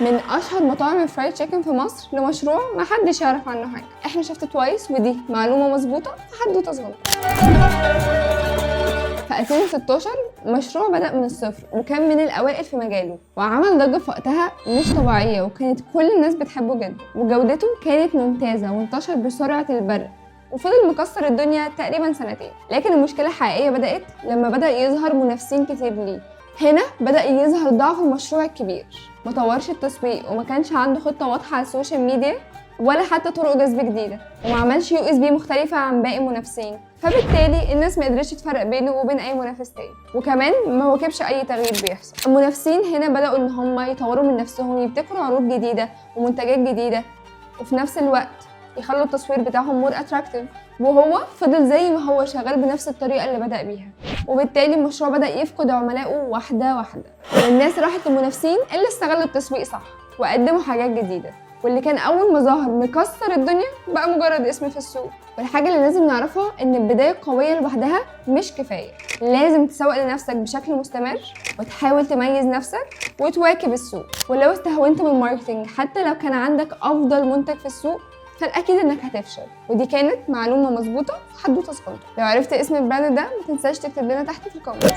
من اشهر مطاعم ال fried chicken في مصر لمشروع ما حدش يعرف عنه حاجه. احنا شفت توايس، ودي معلومة مظبوطة في حدوتة صغيره. في 2016 مشروع بدأ من الصفر وكان من الأوائل في مجاله، وعمل ضجة في وقتها مش طبيعية، وكانت كل الناس بتحبه جدا، وجودته كانت ممتازة، وانتشر بسرعة البرق، وفضل مكسر الدنيا تقريبا سنتين. لكن المشكلة الحقيقية بدأت لما بدأ يظهر منافسين كتير ليه. هنا بدأ يظهر ضعف المشروع الكبير. ما طورش التسويق، وما كانش عنده خطة واضحة على ال social media ولا حتى طرق جذب جديدة، وما عملش USP مختلفة عن باقي المنافسين، فبالتالي الناس ما قدرتش تفرق بينه وبين اي منافس تاني، وكمان ما واكبش اي تغيير بيحصل. المنافسين هنا بدأوا ان هم يطوروا من نفسهم، يبتكروا عروض جديدة ومنتجات جديدة، وفي نفس الوقت يخلوا التصوير بتاعهم more attractive، وهو فضل زي ما هو شغال بنفس الطريقة اللي بدأ بيها، وبالتالي المشروع بدأ يفقد عملائه واحدة واحدة، والناس راحت للمنافسين اللي استغلوا التسويق صح وقدموا حاجات جديدة، واللي كان اول ما ظهر مكسر الدنيا بقى مجرد اسم في السوق. والحاجة اللي لازم نعرفها ان البداية القوية لوحدها مش كفايه. لازم تسوق لنفسك بشكل مستمر وتحاول تميز نفسك وتواكب السوق. ولو استهونت بال marketing، حتى لو كان عندك افضل منتج في السوق، فالاكيد انك هتفشل. ودي كانت معلومة مظبوطة في حدوتة صغيره. لو عرفت اسم ال brand ده، ما تنساش تكتب لنا تحت في ال comment.